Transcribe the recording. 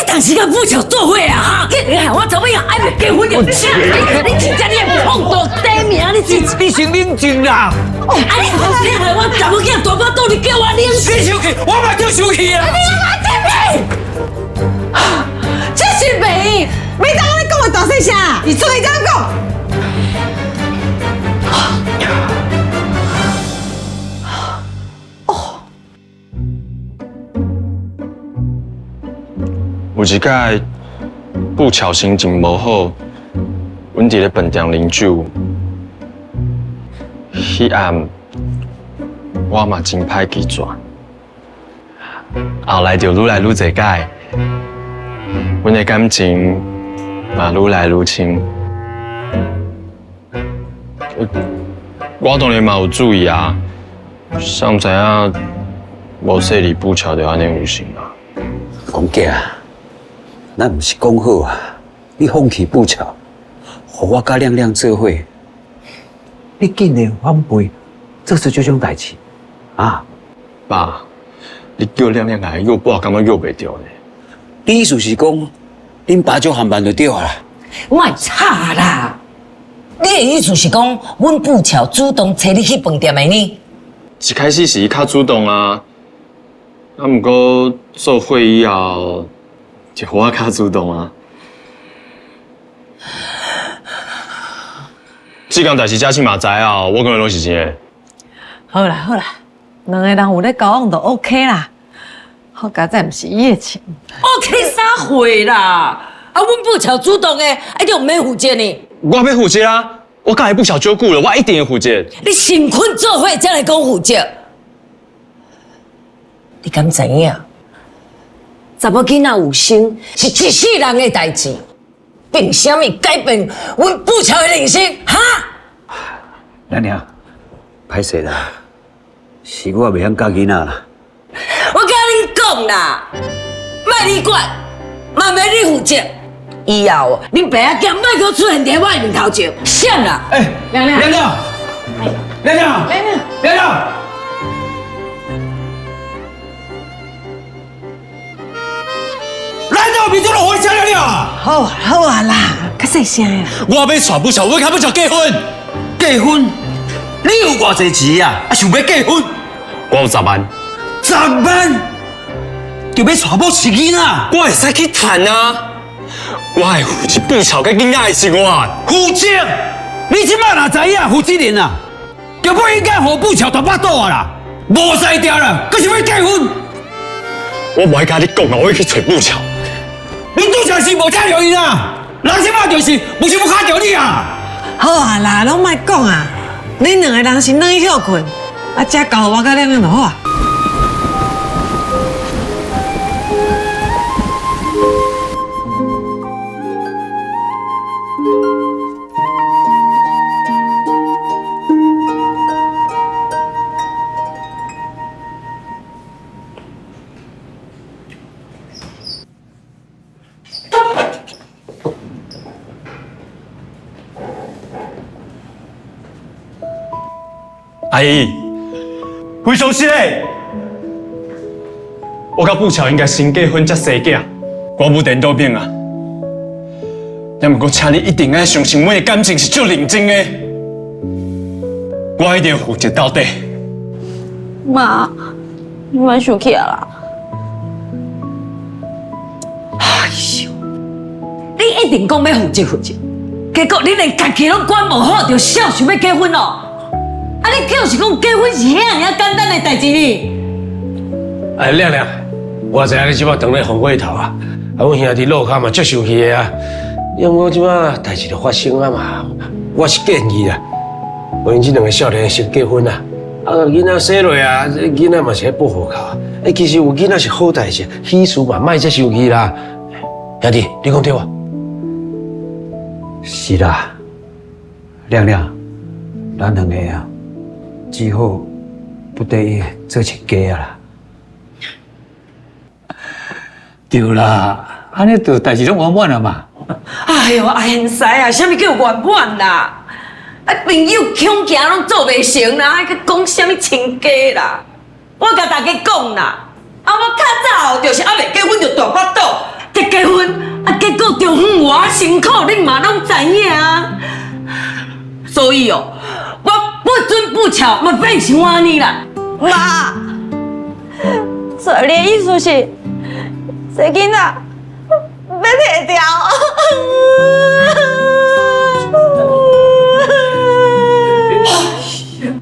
當時佮布喬做伙啊？哈！你害我查某囝還袂結婚就你真正你會碰到第名，你真你先冷靜啦！啊！你你害我查某囝大腹肚，你叫我冷靜？你生氣，我嘛就生氣啊！你阿媽這是袂，没當你講話大細聲，你出來這樣講。有一擺，布喬心情無好，阮佇咧飯店啉酒。彼暗，我嘛真歹拒絕。後來就愈來愈濟擺，阮的感情嘛愈來愈深。我當然嘛有注意啊，誰毋知影無細膩布喬就按呢有心啊。公囝，咱毋是講好啊，你放棄布喬，予我佮亮亮做伙，你竟然反背，做出這種代誌，啊？爸，你叫亮亮來約我，感覺約袂著呢？你意思是講，恁爸就含辦就對啊啦？莫吵啦！你的意思是講，阮布喬主動揣你去飯店的呢？一開始是伊較主動啊，啊，毋過做伙以後，就予我較主動啊。這件代誌嘉慶嘛知啊，我講的攏是真的。好啦好啦，兩個人有咧交往就 OK 啦。好佳哉，毋是伊的情。 OK 啥貨啦？啊，阮布喬主動的，啊，你毋免負責呢？我欲負責啊！我佮伊布喬足久了，我一定會負責。你新婚做伙才來講負責，你敢知影？查某囡仔有生是一世人的代誌，憑啥物改變阮布喬的人生？哈？亮亮，歹勢啦，是我袂曉教囡仔啦。我佮恁講啦，莫你管，嘛免你負責。以後恁爸仔囝莫閣出現佇我的面頭前，閃啦！欸，亮亮亮亮，亮亮，亮亮，亮亮。難道你做了回家亮亮啊？好啊好啊啦，較細聲啦。我欲娶布喬，我欲佮布喬結婚。結婚？你有偌濟錢啊？啊，想欲結婚？我有十萬。十萬？就欲娶某飼囡仔？我會使去趁啊！我會負責布喬佮囡仔的生活。負責？你這擺若知影負責任啊，就不應該予布喬大腹肚啊啦！無才調啦，閣想欲結婚？我無愛佮你講啊，我欲去揣布喬。你拄才是無聽著𪜶啊！人這擺就是無想欲敲著你啊！好啊啦，攏莫講啊，恁兩個人先轉去歇睏，啊，這交予我佮亮亮就好啊。阿姨，非常失禮。我佮布喬應該先結婚才生囝，我無顛倒命啊！也毋過，請你一定愛相信，阮的感情是足認真的，我一定會負責到底。媽，你莫生氣啊啦！哎喲，你一定講欲負責負責，結果你連家己攏管無好，就痟想欲結婚咯？啊！你就是講結婚是遐爾仔簡單的代誌呢？哎，亮亮，我知影你這擺當咧紅火頭啊，啊，阮兄弟路口嘛足生氣的啊。你毋過這擺代誌就發生啊嘛，我是建議啊，予𪜶這兩個少年先結婚啊，啊，囡仔生落啊，囡仔嘛是愛報戶口啊。欸，其實有囡仔是好代誌，喜事嘛，莫遮生氣啦。兄弟，你講對無？是啦，亮亮，咱兩個啊，只好不得已做親家啊啦。對啦，按呢就代誌攏圓滿了嘛。哎喲，阿賢師啊，啥物叫圓滿啦？啊，朋友恐驚攏做袂成啦，還閣講啥物親家啦？我共大家講啦，啊，我較早就是猶未結婚就大腹肚，結結辛苦恁嘛攏知影啊。所以哦，我不准不巧嘛變成按呢啦。媽，所以你的意思是，這囡仔欲提掉？